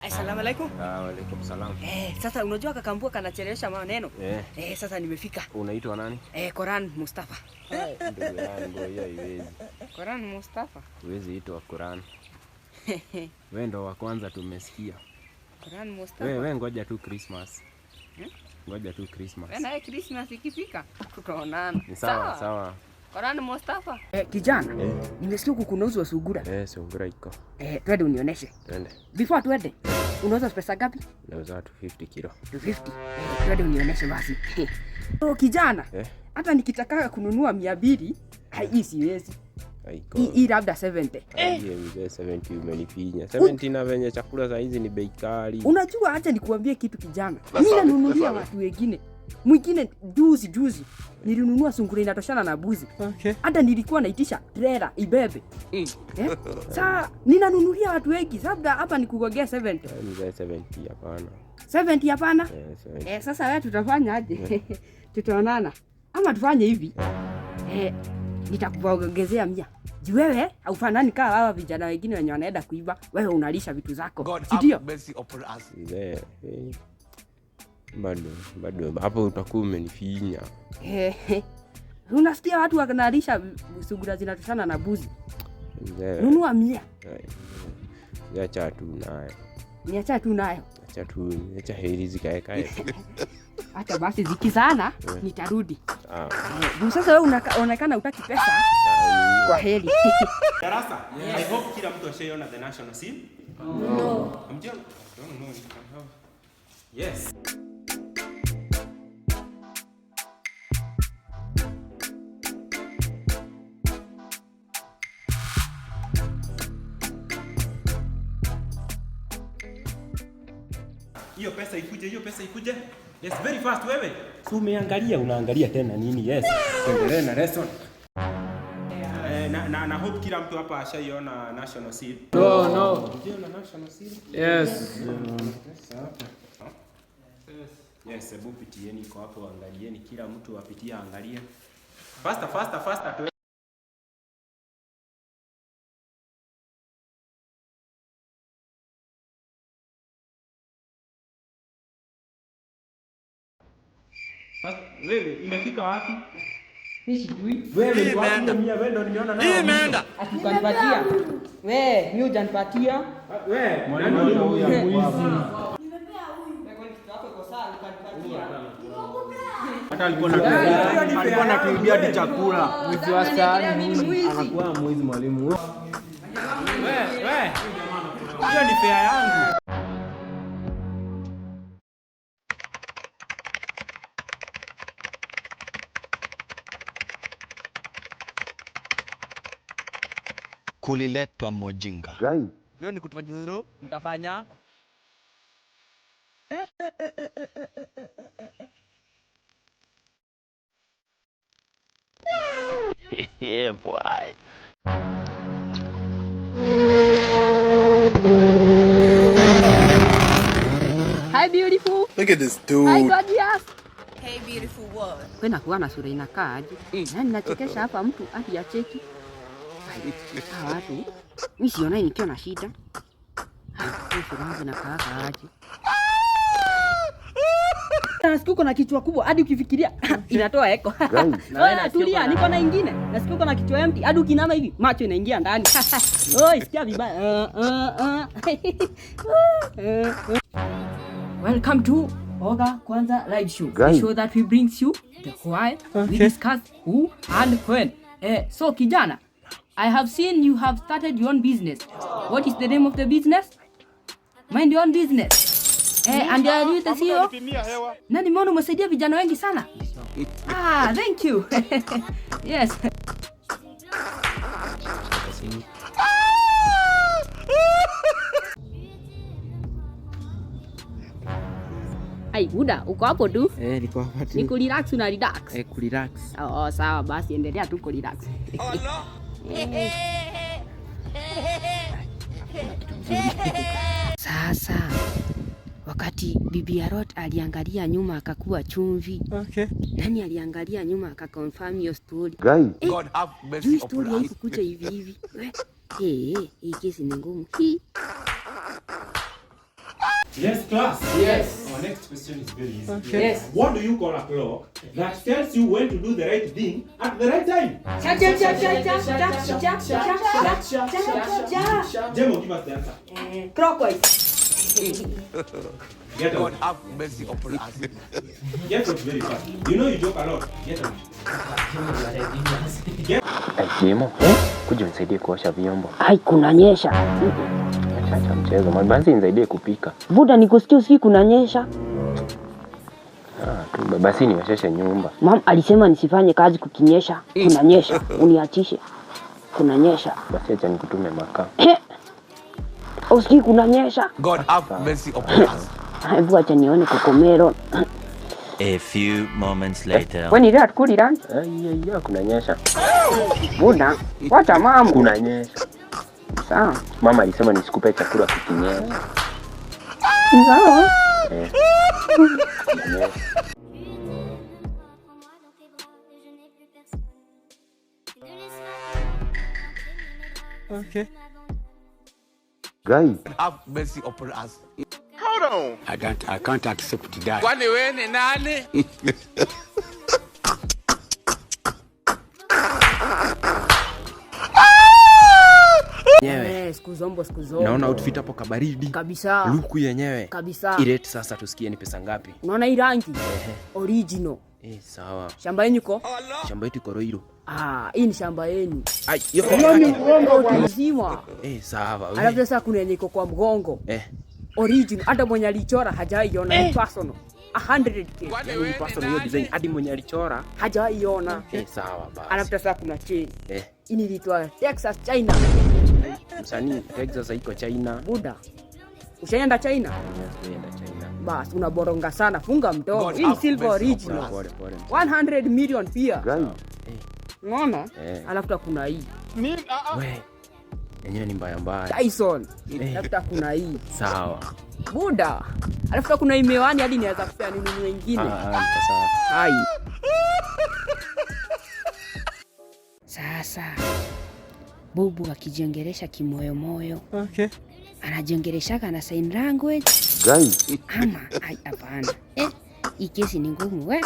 Asalamu alaikum. Ah, walaikum salam. Sasa unajua kakambua kanachelewesha maneno. Eh. Sasa nimefika. Unaitwa nani? Koran Mustafa. Ndugu yangu, hiyo haiwezi. Koran Mustafa. Huwezi itwa Quran. Wewe ndo wa kwanza tumesikia. Koran Mustafa. Wewe ngoja tu Christmas. Ngoja tu Christmas. Wewe naye Christmas ikifika tutaonana. Ni sawa sawa. Koran Mustafa. Kijana, nimesikia huku kunauzwa sungura. Sungura iko. Twende unioneshe. Twende. Before twende, unauza pesa ngapi? Nauza 250 kilo. 250. Twende unioneshe basi. Oh, kijana. Hata nikitaka kununua 200, hii siwezi. Haiko. Hii labda 70. Hiyo mzee 70 umenifinya. 70 na venye chakula saa hizi ni bei kali. Unajua, acha nikuambie kitu kijana. Mimi nanunulia watu wengine. Mwingine juzi juzi nilinunua sungura inatoshana na buzi. Hata nilikuwa naitisha trailer ibebe. Saa ninanunulia watu wengi. Labda hapa nikugogea 70. Mzee 70 hapana. 70 hapana? 70. Sasa wewe tutafanya aje? Tutaonana. Ama tufanye hivi. Nitakuongezea 100. Juu wewe haufanani kama hawa vijana wengine wenye wanaenda kuiba. Wewe unalisha vitu zako. God Si ndio? have mercy upon us. Mzee, Bado hapo utakuwa umenifinya. Unasikia watu wanalisha sungura zinatoshana na buzi. Mzee. Nunua 100. Mzee, acha tu nayo. Niacha tu nayo. Acha tu, acha heri zikae kae. Acha basi zikizana nitarudi. Sasa wewe unaonekana hutaki pesa. Kwa heri. Darasa. I hope kila mtu ashaiona the national seal. No. Hamjaona? I don't know if I have. Yes. Hiyo pesa ikuje, hiyo pesa ikuje. Yes, very fast wewe. So umeangalia, unaangalia tena nini? Yes. Tuendelee na lesson. Na hope kila mtu hapa ashaiona national seal. No, no. Unaona national seal? Yes. Yes, hebu pitieni iko hapo, angalieni, kila mtu apitie angalie. Faster, faster, faster. Wewe imefika wapi? Mimi sijui. Wewe ni wapi? Mimi wewe ndo nimeona nayo. Imeenda. Ukanipatia. Wewe, mimi hujanipatia. Wewe, nani huyu mwizi? Hata alikuwa anatuibia hadi chakula. Mwizi wa sahani. Mimi mwizi. Anakuwa mwizi mwalimu. Wewe, hiyo ni fare yangu. Kuliletwa mojinga. Leo ni kutufanya zero. Mtafanya. Yeah, boy. Hi beautiful. Look at this Hi dude. gorgeous. Hey beautiful what? Wewe nakuwa na sura inakaa aje? Yaani nachekesha hapa mtu hadi acheki. Hawa watu mimi siona nikiwa na shida. Hai, sura yangu inakaa aje? Nasikia uko na kichwa kubwa hadi ukifikiria inatoa echo. Wewe tulia, niko na ingine. Nasikia uko na kichwa empty hadi ukinama hivi macho inaingia ndani. Oi, sikia vibaya. Welcome to Oga Kwanza Live Show. The show that we brings you the why, we discuss who and when. So kijana, I have seen you have started your own business. What is the name of the business? Mind your own business. And are you the CEO? Na nimeona umesaidia vijana wengi sana. Thank you. Yes. Ai, Buda, uko hapo tu? Niko hapa tu. Ni kurelax una relax? Kurelax. Oh, sawa basi endelea tu kurelax. Sasa wakati bibi ya Lot aliangalia nyuma akakuwa chumvi. Nani aliangalia nyuma akaconfirm hiyo story? God have mercy Hii upon story us. haikukuja hivi hivi. Hii kesi ni ngumu. Hii. Yes, class. Yes. Our next question is very easy. Okay. Yes. What do you call a clock that tells you when to do the right thing at the right time? Cha cha cha cha cha cha cha cha cha cha cha. Jemo, give us the answer. Clockwise. Get out. God have mercy upon us. Get out very fast. You know you joke a lot. Get out. Get Jemo, kuja unisaidie kuosha vyombo. Ai, kunanyesha. Acha mchezo. Basi nisaidie kupika. Buda, nikusikia usiku kunanyesha. Ah, tu basi niwasheshe nyumba. Mam alisema nisifanye kazi kukinyesha. Kunanyesha, uniachishe. Kunanyesha. Basi acha nikutume makaa. Usiku kunanyesha. God have mercy upon us. Hebu acha nione kokomero. A few moments later. Wewe ni rat kuli rangi? Ai, kunanyesha. Buda, wacha mambo. Kunanyesha. Sawa. Mama alisema nisikupe chakula kukinyesha. Sawa. Kunanyesha. Okay. Guy. Have mercy upon us. I can't accept that. Kwani wewe ni nani? Eh, siku zombo, siku zombo. Naona outfit hapo kabaridi. Kabisa. Luku yenyewe. Kabisa. Irate sasa tusikie ni pesa ngapi? Unaona hii rangi? Original. Eh, sawa. Shamba yenu iko? Shamba yetu iko Roiro. Ah, hii ni shamba yenu. Ai, hiyo peke yake. Mzima. Eh, sawa. Alafu sasa kuna yenye iko kwa mgongo. Eh. Original. Hata mwenye alichora hajaiona ni personal. 100K. Yaani ni personal hiyo design hadi mwenye alichora. Hajaiona. Eh, sawa basi. Alafu sasa kuna chain. Eh. Hii inaitwa Texas China. Msanii Texas haiko China. Buda. Ushaenda China? Sijaenda China. Bas, unaboronga sana. Funga mdomo. God Hii ni have silver mercy original. Pole pole. 100 million pia. Guy. Unaona? Eh. Alafu kuna hii. We. Yenyewe ni mbaya mbaya. Tyson. Alafu kuna hii. Sawa. Buda. Alafu kuna hii miwani hadi niweza kupea nini wengine. Ah, niko sawa. Hai. Sasa bubu akijiongelesha kimoyomoyo. Okay. Anajiongeleshaga na sign language Guy. ama ai, hapana. Eh, hii kesi ni ngumu we. Eh.